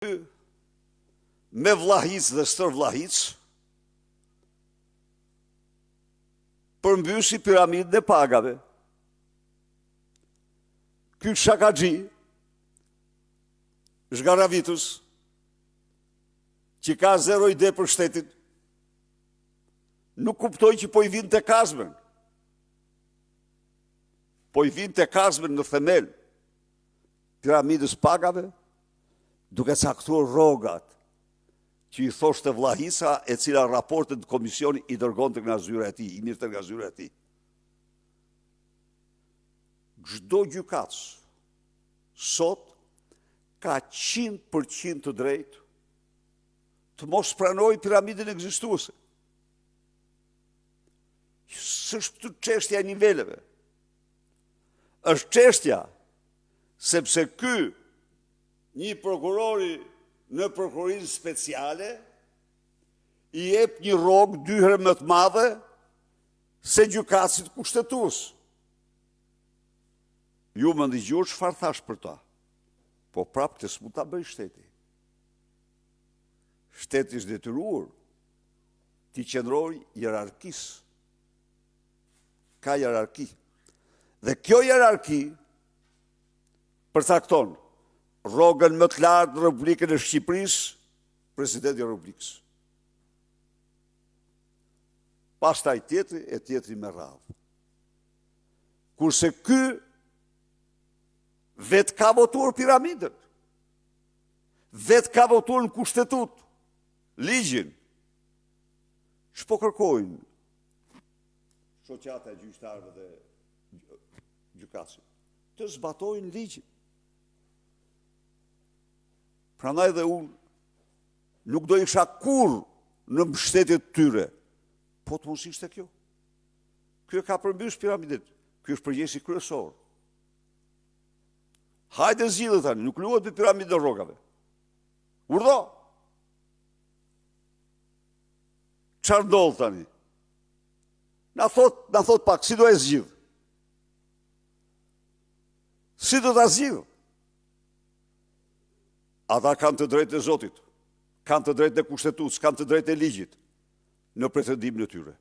Ky me vllahicë dhe stërvllahicë përmbysi piramidën e pagave. Ky shakaxhi, zhgarravitës, që ka zero ide për shtetin, nuk kuptoi që po i vinte kazmën. Po i vinte kazmën në themel piramidës pagave, duke caktuar rrogat që i thoshte vllahica, e cila raportet në komision i dërgonte nga zyra e tij, i merrte nga zyra e tij. Çdo gjykatës sot ka 100% të drejtë të mos pranojë piramidën ekzistuese. S'është këtu çështja e niveleve. Është çështja sepse ky një prokurori në prokurorinë speciale i jep një rrogë dy herë më të madhe se gjykatësit kushtetues. Ju më ndëgjuat çfarë thashë për ta. Po prapë këtë s'mund ta bëjë shteti. Shteti është detyruar t'i qëndrojë hierarkisë. Ka hierarki. Dhe kjo hierarki përcakton rrogën më të lartë në Republikën e Shqipërisë, presidenti i Republikës. Pastaj tjetri e tjetri me radhë. Kurse ky vetë ka votuar piramidën. Vetë ka votuar në kushtetutë ligjin. Ç'po kërkojnë shoqata e gjyqtarëve dhe gjykatësit? Të zbatojnë ligjin. Prandaj dhe unë nuk do isha kurrë në mbështetje të tyre, po të mos ishte kjo. Ky e ka përmbys piramidën, ky është përgjegjësi kryesor. Hajde zgjidhe tani, nuk luhet me piramidën e rrogave. Urdhëro! Çfarë ndodh tani? Na thot, na thot pak, si do e zgjidh? Si do ta zgjidh? Ata kanë të drejtën e Zotit, kanë të drejtën e kushtetutës, kanë të drejtën e ligjit në pretendimin e tyre.